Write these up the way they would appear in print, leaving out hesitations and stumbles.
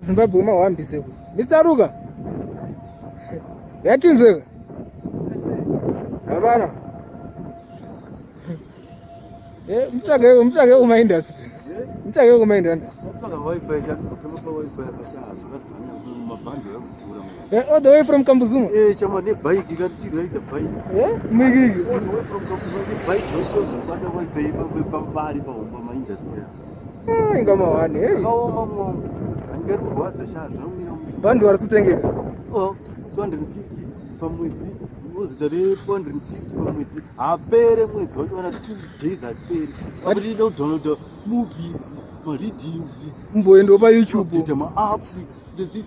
Zimbabwe mahwambise ku. Mr. Ruka. Yatinzweka. Hapana. Eh, mutsvage mutsvage kuma industry. Mutsvage kuma industry. Tsvaga wifi cha kutema pa wifi pasha zvakadzvanya mabhandi ekudhura. Eh, all the way from Kambuzuma. Eh, chama ne bike ikati ride bike. Eh, migigi. All the way from Kambuzuma ne bike zvochozobata wifi pambari pahomba ma industry. Ah, inga mahwani. Hey. Zvakaoma mwangu. Handingari kurwadza sha zvanomira. Bhandi vari kutengeka. Oh, 250 pamwedzi. Wozita re 450 pamwedzi. Hapere mwedzi wacho kana 2 days hapere. Apo tinoda kudownload movies, ma readings. Mboendo pa YouTube. Kuita ma apps, kuita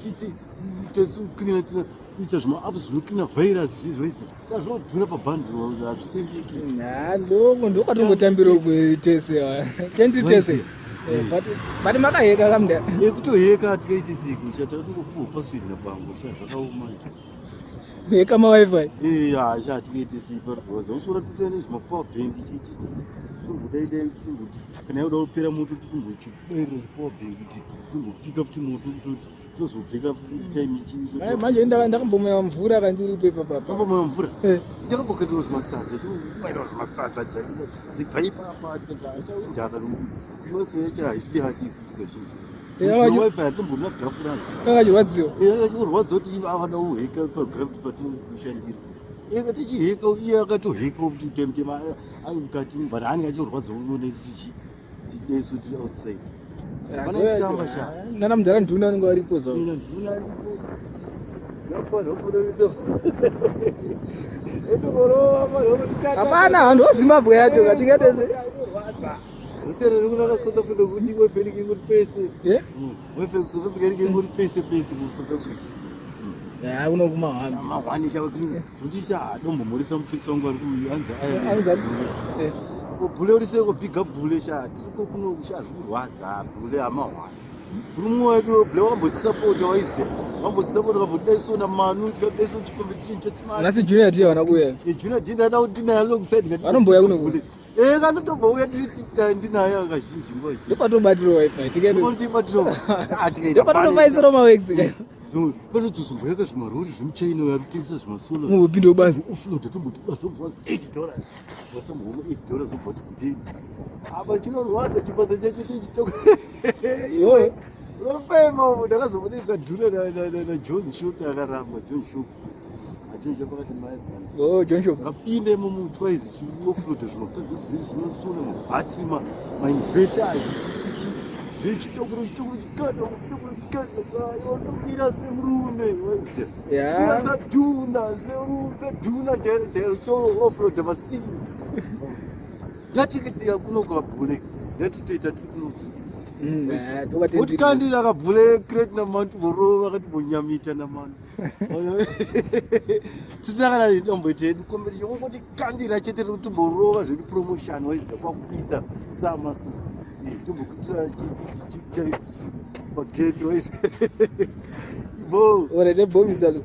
kuita zvima apps zvinocleana virus zvizvo izvi. Saka zvinodhura pabhandi hazvitengeki. Nah, ndoko ndokwatongotambira tese. Tendi tese. Eh, but makaheka kamda. Yekutoheka tikaite sei kushata tingopuwa password nabango sha zvakaoma. Heka ma wifi. Eh, ah sha tikaite sei parikuroza. Usora tutoya nezvima power bank chichi. Tumbodai dai tumboti kana yoda kupera moto tutombochibairira power bank kuti tumbopika futi moto kutoti tozobveka time ichi. Manje ndakambomwa mvura kandiri pepa papa. Ndakambomwa mvura. Eh. Ndakambokandira zvimasadza. Chimaira zvimasadza chaiko. Dzibva ipapa tikati ndaka wifi yacho haisi yake futi kazhinji. Wifi yatomborina kudhafurana. Akachirwadziwa. Eh, akachirwadziwa kuti avada kuheka pagraft patinoshandira. Iye tichiheka iye akatoheka kuti temtema ari mukati but anenge achirwadziwa unoona isu tichi tinesu tiri outside. Vanoitamba sha. Nana mudhara nduna anenge aripo zvavo. Nana nduna aripo. Hapana vanhu veZimbabwe yacho katingatese. Usere kunana South Africa kuti wifi inenge ingori pese. Yeah? Wifi ku South Africa inenge ingori pese pese ku South Africa. Ya kuno kumahwani. Mahwani chava kuti cha dombomhoresa mufisi wangu ari kuuyu anzi aya. Anzi eh. Bhule uri seko big up bhule sha tiriko kuno sha zvikurwadza bhule amahwani. Murume wedu bhule wambotisapota waiziya. Wambotisapota kambodaiso na manu tikadaiso chicompetition chesmart. Nhasi Junior D havana kuuya. Eh Junior D ndada kuti ndinaye alongside. Vanombouya kuno kuno. Eh kanotombouya ndinaye kazhinji nguva zhinji. Ndopatobatiro wifi tikende. Ndopatobatiro. Ah tikaita. Ndopatotofaisiro mawex. Panotozomboyaka zvimarori zvemuchina uyo ari kutengesa zvimasola. Mubopinda basa. Offload tomboti basa obva 8 dollars. Basa muhomwe 8 dollars obva kuti kudini. Apa chinorwadza chibasa chacho tichitoko. Iwe unofema umu ndakazobudisa dhura naJohn Shop akaramba John Shop. John Shop akati mai. Oh John Shop. Akapinda imomo twice chi offload zvimakadzi zviri zvimasola mabattery ma mainverter zvechitokuro chitokuro chikada chitokuro chikada iwandomira semurume wese. Yeah. Sadhuna semurume sadhuna chairo chairo cho offload masimbi. Ndatikitika kuno kwabhule ndatitoita tiri kuno Mm, kuti kandi rakabhule crate namantu voro vakati bonyamita namantu tisina kana domboita yedu competition kungoti kandira chete rekuti tomborova zvedu promotion waiziva kwakupisa sama so tombokutira pagate waiziva bo Ora tebhomisa lo.